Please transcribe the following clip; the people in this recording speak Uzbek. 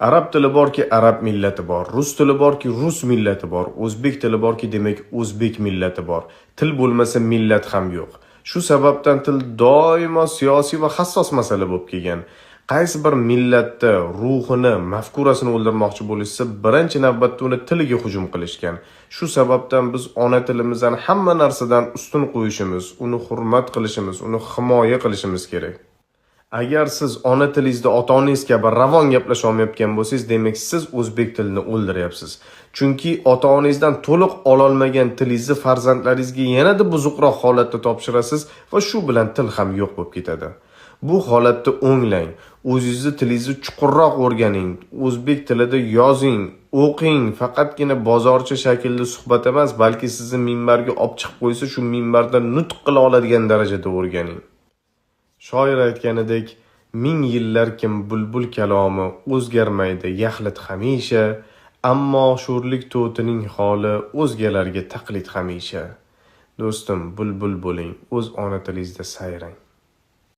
Arab tili borki, arab millati bor, rus tili borki, rus millati bor, o'zbek tili borki, demak, o'zbek millati bor. Til bo'lmasa, millat ham yo'q. Shu sababdan til doimo siyosiy va hassos masala bo'lib kelgan. Qaysi bir millatni ruhini, mafkurasini o'ldirmoqchi bo'lishsa, birinchi navbatda uni tiliga hujum qilishgan. Shu sababdan biz ona tilimizni hamma narsadan ustun qo'yishimiz, uni hurmat qilishimiz, uni himoya qilishimiz kerak. Agar siz ona tilingizda ota-onangiz kabi ravon gaplasha olmayotgan bo'lsangiz, demak, siz o'zbek tilini o'ldiryapsiz. Chunki ota-onangizdan to'liq ololmagan tilingizni farzandlaringizga yanada buzuqroq holatda topshirasiz va shu bilan til ham yo'q bo'lib ketadi. Bu holatda o'nglang, o'zingizni tilingizni chuqurroq o'rganing, o'zbek tilida yozing, o'qing. Faqatgina bozorcha shaklda suhbat emas, balki sizni minbarga olib chiqib qo'ysa, shu minbarda nutq qila oladigan darajada o'rganing. Shoir aytganidek, ming yillarkim bulbul kalomi o'zgarmaydi yaxlit hamisha, ammo sho'rlik to'tining holi o'zgalarga taqlid hamisha. Do'stim, bulbul bo'ling, o'z ona tilingizda sayrang.